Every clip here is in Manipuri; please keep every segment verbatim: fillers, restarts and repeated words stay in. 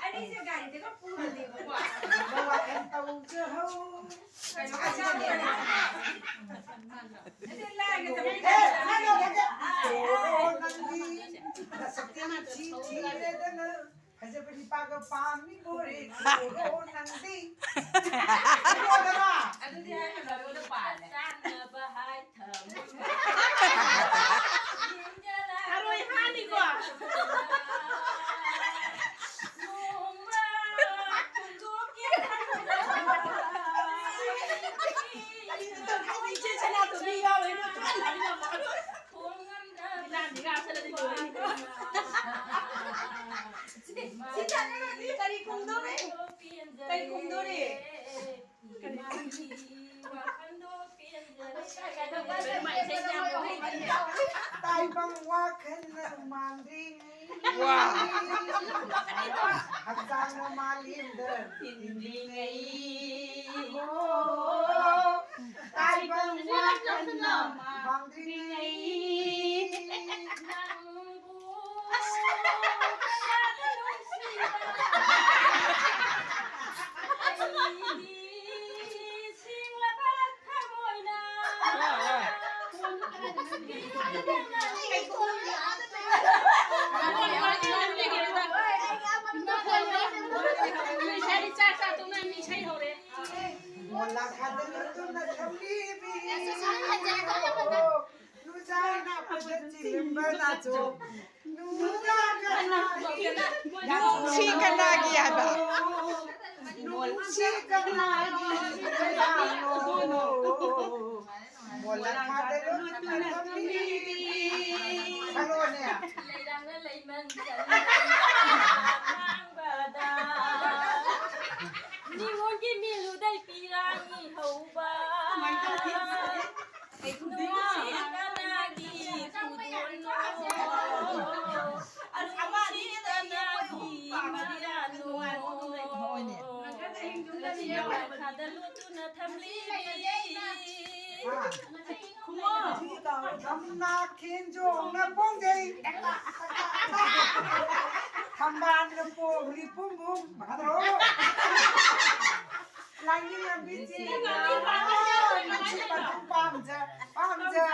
ꯑꯅꯤꯁꯦ ꯒꯥꯔꯤꯗꯒ ꯄꯨꯔꯗꯤꯕꯀꯣ꯫ ꯋꯥꯈꯜ ꯇꯧꯖꯍꯧ꯫ ꯀꯩꯅꯣ, ꯑꯁꯤꯗꯅꯦ꯫ ꯅꯠꯇꯦ, ꯂꯥꯏꯒ ꯆꯠꯃꯤꯟꯅ-, ꯑꯦ, ꯅꯪ ꯅꯪ ꯅꯪ ꯅꯪꯗꯤ ꯅꯁꯛꯇꯤ ꯊꯤ ꯊꯤꯔꯦꯗꯅ꯫ ꯐꯖꯕ ꯅꯤꯄꯥꯒ ꯄꯥꯝꯃꯤ ꯕꯣꯔꯦ ꯈꯨꯔꯣ ꯅꯪꯗꯤ꯫ ꯈꯨꯔꯣꯗꯅ꯫ ꯑꯗꯨꯗꯤ ꯍꯥꯏꯔꯒ ꯅꯉꯣꯟꯗ ꯄꯥꯜꯂꯦ꯫ ꯆꯥꯅꯕ ꯍꯥꯏ ꯊꯝꯃꯣꯏ꯫ ꯊꯔꯣꯏ ꯍꯥꯅꯤꯀꯣ꯫ ꯅꯣꯡꯃ ꯈꯨꯟꯗꯣꯛꯀꯦ ꯈꯟꯖꯕ꯫ ꯏꯆꯦ ꯁꯅꯥꯇꯣꯝꯕꯤ ꯌꯥꯎꯔꯦ꯫ ꯊꯣꯡ ꯉꯝꯗꯕ꯫ ꯏꯂꯥꯟꯗꯤ ꯉꯥꯛꯇꯅꯗꯤ ꯂꯣꯏꯔꯦ꯫ ꯁꯤ, ꯁꯤ ꯆꯠꯂꯨꯔꯗꯤ ꯀꯔꯤ ꯈꯨꯝꯗꯣꯔꯤ? ꯀꯔꯤ ꯈꯨꯝꯗꯣꯔꯤ? ꯇꯥꯏꯕꯪ ꯋꯥꯈꯜꯅ ꯃꯥꯡꯗ꯭ꯔꯤꯉꯩ꯫ ꯋꯥ꯫ ꯍꯛꯆꯥꯡꯅ ꯃꯥꯂꯦꯝꯗ ꯇꯤꯟꯗ꯭ꯔꯤꯉꯩ꯫ ꯍꯣ꯫ ꯇꯥꯏꯕꯪ ꯋꯥꯈꯜꯅ ꯃꯥꯡꯗ꯭ꯔꯤꯉꯩ꯫ ꯃꯣꯂꯥ ꯈꯥꯗꯅ ꯇꯨꯝꯅ ꯊꯝꯂꯤꯕꯤ꯫ ꯅꯨꯡꯁꯤ ꯀꯅꯥꯒꯤ ꯍꯥꯏꯕ? ꯅꯨꯡꯁꯤ ꯀꯅꯥꯒꯤ ꯀꯌꯥꯅꯣ? ꯃꯣꯂꯥ ꯈꯥꯗꯦꯔꯣ ꯅꯪꯅ ꯊꯝꯕꯤꯔꯤ꯫ ꯁꯛꯂꯛꯑꯣꯅꯦ꯫ ꯂꯩꯔꯥꯡꯅ ꯂꯩꯃꯟ ꯆꯟꯗꯅ ꯉꯥꯡꯕꯗ ꯅꯤꯉꯣꯜꯒꯤ ꯃꯤꯂꯨꯗꯩ ꯄꯤꯔꯥꯡ ꯏꯍꯧꯕ꯫ ꯅꯨꯡꯁꯤ ꯀꯅꯥꯒꯤ ꯈꯨꯗꯣꯜꯅꯣ? ꯅꯨꯡꯁꯤ ꯀꯅꯥꯒꯤ ꯃꯔꯤꯔꯥꯅꯣ? ꯂꯩꯔꯥꯡ ꯈꯥꯗ ꯂꯣꯠꯇꯨꯅ ꯊꯝꯂꯤꯕꯤ꯫ ꯊꯝꯅꯥ ꯈꯦꯟꯖꯣꯡꯅ ꯄꯣꯡꯖꯩ꯫ ꯊꯝꯕꯥꯜꯅ ꯄꯣꯝꯂꯤ ꯄꯨꯝꯕꯨꯝ꯫ ꯃꯈꯥ ꯇꯧꯔꯣ꯫ ꯂꯥꯏꯅꯤꯡ ꯂꯝꯕꯤ ꯆꯦꯜꯂꯤ꯫ ꯅꯨꯡꯁꯤꯠ ꯃꯇꯨꯝ ꯄꯥꯝꯖ ꯄꯥꯝꯖ꯫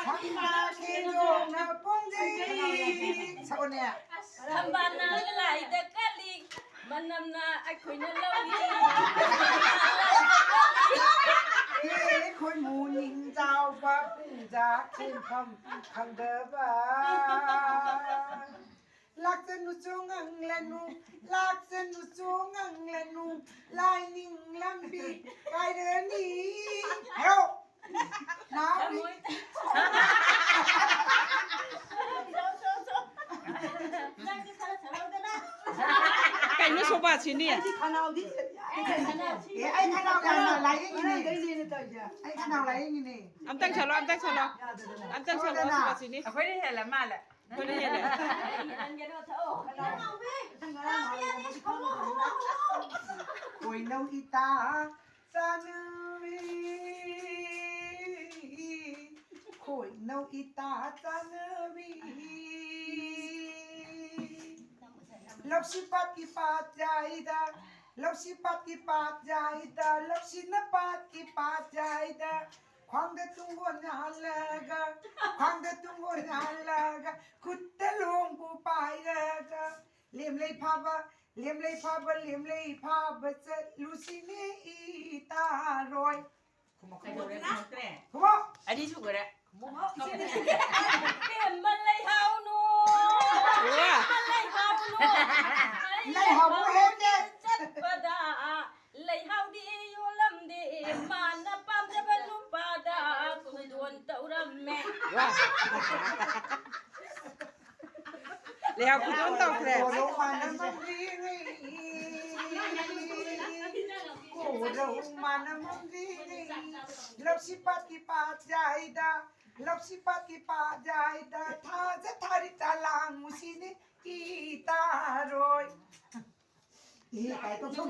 ꯁꯝꯅ ꯈꯦꯟꯖꯣꯡꯅ ꯄꯣꯝꯖꯩ꯫ ꯁꯛꯑꯣꯅꯦ꯫ ꯊꯝꯕꯥꯜꯅ ꯂꯥꯏꯗ ꯀꯜꯂꯤ, ꯃꯅꯝꯅ ꯑꯩꯈꯣꯏꯅ ꯂꯧꯔꯤ꯫ ꯍꯦ ꯈꯣꯏꯃꯨ ꯅꯤꯡꯖꯥꯎꯕ ꯄꯨꯡꯖꯥꯛ ꯁꯦꯟꯐꯝ ꯈꯪꯗꯕ꯫ ꯂꯥꯛꯆꯅꯨ ꯆꯣ ꯉꯪꯂꯅꯨ, ꯂꯥꯛꯆꯅꯨ ꯆꯣ ꯉꯪꯂꯅꯨ, ꯂꯥꯏꯅꯤꯡ ꯂꯝꯕꯤ ꯀꯥꯏꯔꯅꯤ꯫ ꯍꯥꯏꯔꯣ꯫ ꯅꯥꯎꯔꯤ꯫ ꯀꯩꯅꯣ ꯁꯣꯕꯥꯁꯤꯅꯤ? ꯑꯩꯗꯤ ꯈꯅꯥꯎꯗꯤ ꯑꯦ, ꯑꯩ ꯈꯅꯥꯎ ꯌꯥꯝꯅ ꯂꯥꯏꯌꯦꯡꯉꯤꯅꯦ꯫ ꯉꯔꯥꯡꯗꯩꯅꯦꯅ ꯇꯧꯔꯤꯁꯦ꯫ ꯑꯩ ꯈꯅꯥꯎ ꯂꯥꯏꯌꯦꯡꯉꯤꯅꯦ꯫ ꯑꯝꯇꯪ ꯁꯜꯂꯣ, ꯑꯝꯇꯪ ꯁꯜꯂꯣ꯫ ꯌꯥꯗꯗꯅ꯫ ꯑꯝꯇꯪ ꯁꯜꯂꯣ, ꯁꯣꯗꯅ꯫ ꯁꯣꯕꯥꯁꯤꯅꯤ꯫ ꯑꯩꯈꯣꯏꯅ ꯍꯦꯜꯂ ꯃꯥꯜꯂꯦ꯫ ꯑꯩꯈꯣꯏꯅ ꯍꯦꯜꯂꯦ꯫ ꯈꯣꯏꯅꯧ ꯏꯇꯥ ꯆꯥꯟꯅꯕꯤ, ꯈꯣꯏꯅꯧ ꯏꯇꯥ ꯆꯥꯟꯅꯕꯤ꯫ ꯂꯧꯁꯤ ꯄꯥꯠꯀꯤ ꯄꯥꯠ ꯌꯥꯏꯗ, ꯂꯧꯁꯤ ꯄꯥꯠꯀꯤ ꯄꯥꯠ ꯌꯥꯏꯗ, ꯂꯧꯁꯤꯅ ꯄꯥꯠꯀꯤ ꯄꯥꯠ ꯌꯥꯏꯗ꯫ ꯈ꯭ꯋꯥꯡꯗ ꯇꯨꯡꯒꯣꯟ ꯌꯥꯜꯂꯒ, ꯈ꯭ꯋꯥꯡꯗ ꯇꯨꯡꯒꯣꯟ ꯌꯥꯜꯂꯒ, ꯈꯨꯠꯇ ꯂꯣꯡꯕꯨ ꯄꯥꯏꯔꯒ, ꯂꯦꯝꯂꯩ ꯐꯥꯕ, ꯂꯦꯝꯂꯩ ꯐꯥꯕ, ꯂꯦꯝꯂꯩ ꯐꯥꯕ ꯆꯠꯂꯨꯁꯤꯅꯦ ꯏꯇꯥꯔꯣꯏ꯫ ꯈꯨꯝꯃꯣ, ꯈꯨꯝꯃꯣ꯫ ꯈꯨꯝꯃꯣ꯫ ꯑꯅꯤ ꯁꯨꯈꯔꯦ꯫ ꯄꯦꯝꯃ ꯂꯩꯍꯥꯎꯅꯨ, ꯄꯦꯝꯃ ꯂꯩꯍꯥꯎꯅꯨ꯫ ꯂꯩꯍꯥꯎꯕ ꯍꯦꯛꯇ꯫ ꯆꯠꯄꯗ ꯂꯩꯍꯥꯎꯗꯤ ꯌꯣꯜꯂꯝꯗꯦ, ꯃꯥꯅ ꯄꯥꯝꯖꯕ ꯅꯨꯄꯥꯗ ꯈꯨꯗꯣꯟ ꯇꯧꯔꯝꯃꯦ꯫ ꯋꯥ꯫ ꯂꯩꯍꯥꯎ ꯈꯨꯗꯣꯟ ꯇꯧꯈ꯭ꯔꯦ꯫ ꯀꯣꯔꯧ ꯃꯥꯅ ꯃꯝꯂꯤꯉꯩ, ꯀꯣꯔꯧ ꯃꯥꯅ ꯃꯝꯂꯤꯉꯩ, ꯂꯧꯁꯤ ꯄꯥꯠꯀꯤ ꯄꯥꯠ ꯌꯥꯏꯗ, ꯂꯧꯁꯤ ꯄꯥꯠꯀꯤ ꯄꯥꯠ ꯌꯥꯏꯗ, ꯊꯥꯖ ꯊꯥꯔꯤ ꯆꯥꯂꯥꯡ ꯃꯨꯁꯤꯅꯤ ꯏꯇꯥꯔꯣꯏ꯫ ꯑꯦ, ꯀꯥꯏ ꯇꯧꯁꯧ꯫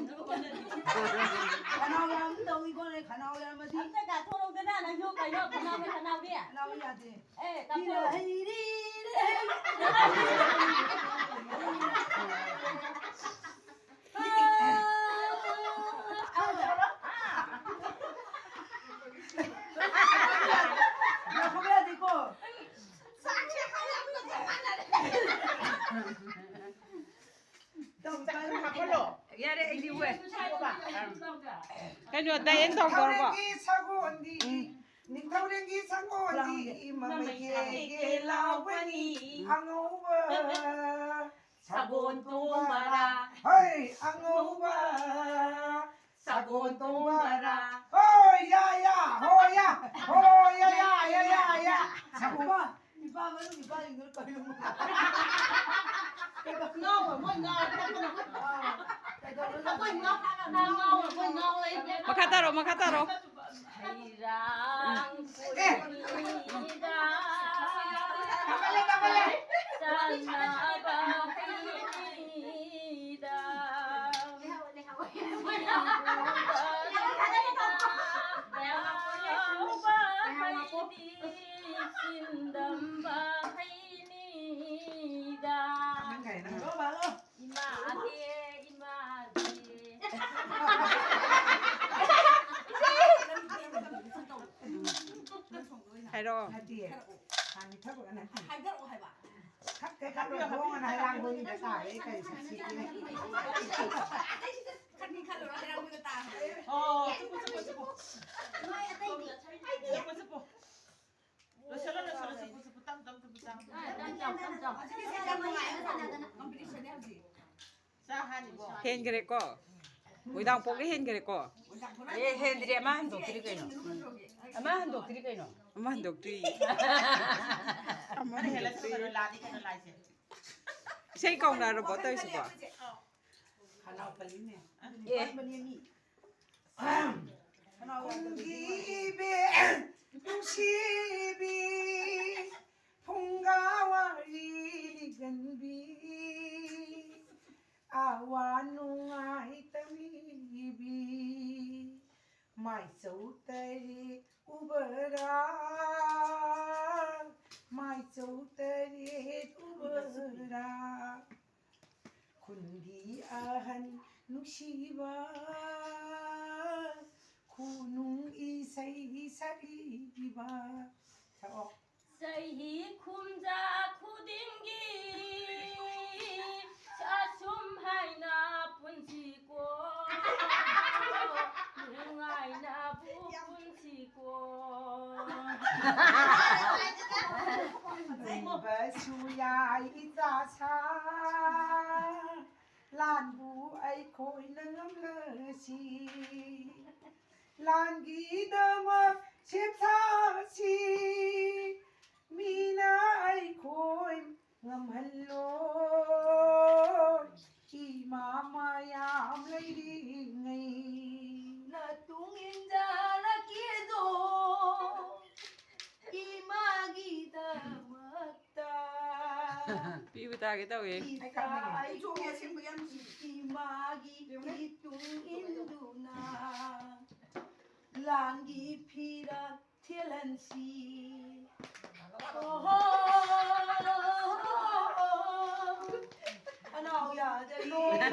ꯈꯅꯥꯎ ꯌꯥꯝ ꯇꯧꯏꯀꯣ, ꯅꯪ ꯈꯅꯥꯎ ꯌꯥꯝꯃꯗꯤ꯫ ꯑꯝꯇ ꯀꯥꯊꯣꯛꯍꯧꯗꯅ ꯅꯪꯁꯨ ꯀꯩꯅꯣ ꯈꯅꯥꯎ ꯈꯅꯥꯎꯗꯤ꯫ ꯈꯅꯥꯎ ꯌꯥꯗꯦ꯫ ꯑꯦ, ꯀꯥꯊꯣꯛ꯫ ꯏꯔꯩ, ꯏꯔꯩ꯫ ꯌꯥꯔꯦ, ꯑꯩꯗꯤ ꯎꯋꯦ꯫ ꯀꯩꯅꯣ, ꯗꯥꯏꯌꯦꯟ ꯇꯧꯗꯧꯔꯕꯣ? ꯅꯤꯡꯊꯧꯔꯦꯜꯒꯤ ꯁꯒꯣꯜꯗꯤ, ꯅꯤꯡꯊꯧꯔꯦꯜꯒꯤ ꯁꯒꯣꯜꯗꯤ ꯃꯃꯩ ꯀꯦ ꯀꯦ ꯂꯥꯎꯕꯅꯤ꯫ ꯑꯉꯧꯕ ꯁꯒꯣꯜ ꯇꯣꯡꯕꯔꯥ? ꯍꯣꯏ, ꯑꯉꯧꯕ ꯁꯒꯣꯜ ꯇꯣꯡꯕꯔꯥ? ꯍꯣꯏ, ꯌꯥ, ꯌꯥ, ꯍꯣꯏ, ꯌꯥ, ꯍꯣꯏ, ꯌꯥ, ꯌꯥ, ꯌꯥ, ꯌꯥ, ꯌꯥ꯫ ꯁꯒꯣꯜ ꯅꯨꯄꯥ ꯃꯔꯨ ꯅꯨꯄꯥꯁꯤꯡꯗꯨꯅ ꯀꯔꯤꯅꯣ? ꯉꯥꯎꯔꯣ, ꯃꯣꯏ ꯉꯥꯎꯔꯣ꯫ ꯑꯩꯈꯣꯏ ꯉꯥꯎ-, ꯉꯥꯎꯔꯣ, ꯃꯣꯏ ꯉꯥꯎꯔꯣ꯫ ꯃꯈꯥ ꯇꯥꯔꯣ, ꯃꯈꯥ ꯇꯥꯔꯣ꯫ ꯍꯩꯔꯥꯡ ꯀꯣꯏꯅꯤꯗ, ꯆꯥꯟꯅꯕ ꯍꯩꯅꯤꯗ꯫ ꯍꯥꯏꯔꯛꯑꯣ꯫ ꯅꯠꯇꯦ꯫ ꯍꯥꯟꯅ ꯊꯕꯛ ꯅꯠꯇꯦ꯫ ꯍꯥꯏꯔꯛꯑꯣ ꯍꯥꯏꯕ꯫ ꯈꯛꯇꯦ ꯈꯜꯂꯣ, ꯊꯣꯡ ꯑꯅ ꯍꯩꯔꯥꯡꯒꯣꯏꯗ ꯇꯥꯔꯦ, ꯑꯩ ꯀꯔꯤ ꯁꯛꯁꯤꯒꯦ? ꯈꯟꯅꯤ ꯈꯜꯂꯨꯔ ꯍꯩꯔꯥꯡꯒꯣꯏꯗ ꯇꯥꯈ꯭ꯔꯦ꯫ ꯑꯣ, ꯆꯨꯞꯄꯨ, ꯆꯨꯞꯄꯨ, ꯆꯨꯞꯄꯨ꯫ ꯅꯣꯏ ꯑꯇꯩꯗꯤ? ꯆꯨꯞꯄꯨ, ꯆꯨꯞꯄꯨ꯫ ꯂꯣꯏꯁꯤꯜꯂꯣ, ꯂꯣꯏꯁꯤꯜꯂꯣ, ꯆꯨꯞꯄꯨ, ꯆꯨꯞꯄꯨ, ꯇꯞ, ꯇꯞ, ꯆꯨꯞꯄꯨ, ꯇꯞ꯫ ꯍꯧꯖꯤꯛꯀꯤꯁꯦ ꯌꯥꯝ ꯅꯨꯡꯉꯥꯏꯅ ꯁꯥꯟꯅꯗꯅ꯫ ꯀꯝꯄꯤꯇꯤꯁꯟꯅꯦ ꯍꯧꯖꯤꯛ꯫ ꯆꯥ ꯍꯥꯅꯤꯀꯣ? ꯍꯦꯟꯈ꯭ꯔꯦꯀꯣ? ꯃꯣꯏꯗꯥꯡꯄꯣꯛꯅ ꯍꯦꯟꯈ꯭ꯔꯦꯀꯣ? ꯑꯦ, ꯍꯦꯟꯗ꯭ꯔꯤ, ꯑꯃ ꯍꯟꯗꯣꯛꯇ꯭ꯔꯤ ꯀꯩꯅꯣ? ꯑꯃ ꯍꯟꯗꯣꯛꯇ꯭ꯔꯤ ꯀꯩꯅꯣ? ꯑꯃ ꯍꯟꯗꯣꯛꯇ꯭ꯔꯤ꯫ ꯑꯃ ꯍꯦꯜꯂꯁꯨ ꯍꯟꯗꯣꯛꯇ꯭ꯔꯤ꯫ ꯀꯩꯅꯣ, ꯂꯥꯗꯤ ꯀꯩꯅꯣ ꯂꯥꯏꯁꯦ꯫ ꯏꯁꯩ ꯀꯧꯅꯔꯕꯣ ꯇꯧꯔꯤꯁꯤꯕꯣ? ꯈꯅꯥꯎ ꯄꯜꯂꯤꯅꯦ꯫ ꯑꯦ꯫ ꯀꯨꯝꯒꯤ ꯏꯕꯦ ꯅꯨꯡꯁꯤꯕꯤ, ꯐꯨꯡꯒꯥ ꯋꯥꯔꯤ ꯂꯤꯒꯟꯕꯤ, ꯑꯋꯥ ꯅꯨꯡꯉꯥꯏ ꯇꯝꯕꯤꯕꯤ, ꯃꯥꯏꯆꯧ ꯇꯔꯦꯠ ꯎꯕꯔꯥ, ꯃꯥꯏꯆꯧ ꯇꯔꯦꯠ ꯎꯕꯔꯥ꯫ ꯈꯨꯟꯒꯤ ꯑꯍꯟ ꯅꯨꯡꯁꯤꯕ, ꯈꯨꯅꯨꯡ ꯏꯁꯩ ꯁꯛꯂꯤꯕ꯫ ꯁꯛꯑꯣ꯫ ꯆꯍꯤ ꯀꯨꯝꯖꯥ ꯈꯨꯗꯤꯡꯒꯤ ꯍꯩꯕꯁꯨ ꯌꯥꯏ ꯏꯆꯥ ꯁꯥ, ꯂꯥꯟꯕꯨ ꯑꯩꯈꯣꯏꯅ ꯉꯝꯂꯁꯤ꯫ ꯂꯥꯟꯒꯤꯗꯃꯛ ꯁꯦꯝ ꯁꯥꯁꯤ, ꯃꯤꯅ ꯑꯩꯈꯣꯏ ꯉꯝꯍꯜꯂꯣꯏ꯫ ꯏꯃꯥ ꯃꯌꯥꯝ ꯂꯩꯔꯤꯉꯩ ꯅꯇꯨꯡ ꯏꯟꯖꯔꯛꯀꯦꯗꯣ ꯏꯃꯥꯒꯤꯗꯃꯛꯇ꯫ ꯄꯤꯕ ꯇꯥꯒꯦ ꯇꯧꯋꯦ꯫ ꯏꯆꯥ ꯑꯩ ꯆꯣꯡꯉꯦ ꯑꯁꯦꯡꯕ ꯌꯥꯝ ꯅꯨꯡꯁꯤ꯫ ꯏꯃꯥꯒꯤ ꯏꯇꯨꯡ ꯏꯟꯗꯨꯅ ꯂꯥꯟꯒꯤ ꯐꯤꯔꯥꯜ ꯊꯦꯜꯍꯟꯁꯤ꯫ ꯑꯣꯍꯣ꯫ ꯑꯅꯥꯎ ꯌꯥꯗ ꯂꯣꯏ꯫